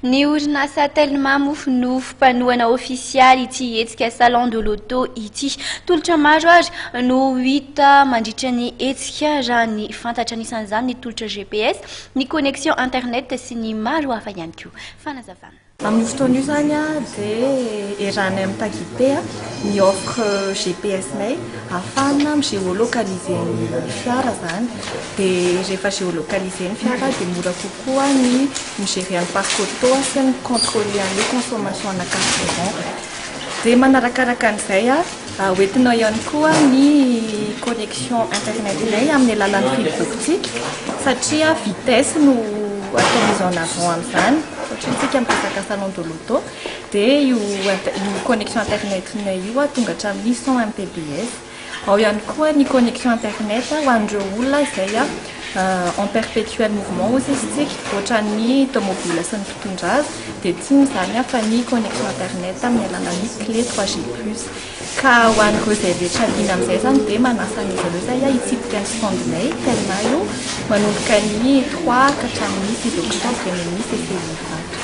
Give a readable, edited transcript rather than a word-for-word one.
Ny orinasa Telma moa no mpanohana ofisialy ity hetsika Salon de l'auto ity. Tolotra maro ary no hita mandritra ny hetsika raha ny fantatra, anisan'izany ny tolotra GPS, ny connexion internet sy ny maro hafa ihany koa. Fanazavana. Amin'io fotoana io izany dia iarahanay amin'ny Tagite ny offre GPS-nay ahafahana mi-géolocaliser ny fiara izany. Dia rehefa géolocaliser ny fiara dia mora kokoa ny mi-gérer ny parc auto sy ny mi-contrôler an'ilay consommation ana carburant. Dia manarakaraka an'izay, hoentinao ihany koa ny connexion internet-nay amin'ny alalan'ny fibre optique satria vitesse no atao mise en avant amin'izany. Satria isika miresaka salon de l'auto dia io connexion internet-nay io tonga hatramin'ny 100 Mbps. Ao ihany koa ny connexion internet ho an'ireo olona izay en perpétuel mouvement hozy izy tsika, ohatran'ny tomobile sy ny mpitondra azy, dia tsy inona izany fa ny connexion internet amin'ny alalan'ny clé 3G+. Ka ho an'ireo izay rehetra liana amin'izay izany dia manasa an'izy ireo izay hitsidika ny stand-nay Telma io manomboka ny 3 ka hatramin'ny 6 octobre eny amin'ny CCI Ivato.